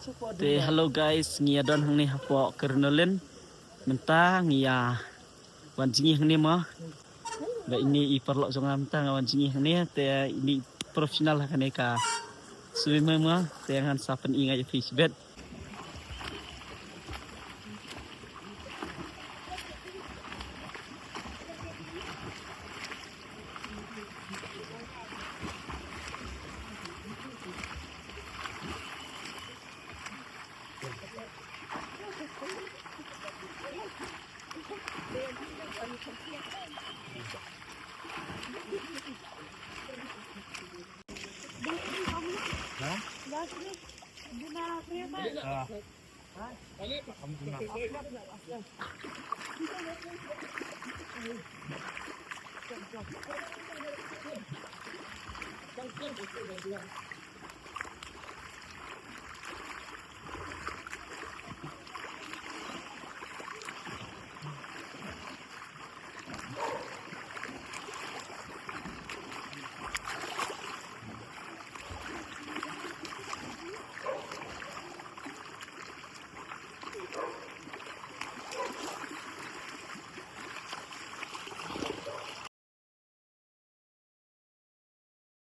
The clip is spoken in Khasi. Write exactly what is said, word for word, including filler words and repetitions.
Te hello guys, ngi ïa don hangne hapoh Kyrnolin. Mynta ngi ïa wan jngi hangne mo. Ba ine i paralok jong nga mynta nga wan jngi hangne te ine i professional ha kane ka swimming mo. Te ngan sa pyni nga ïa phi shibit.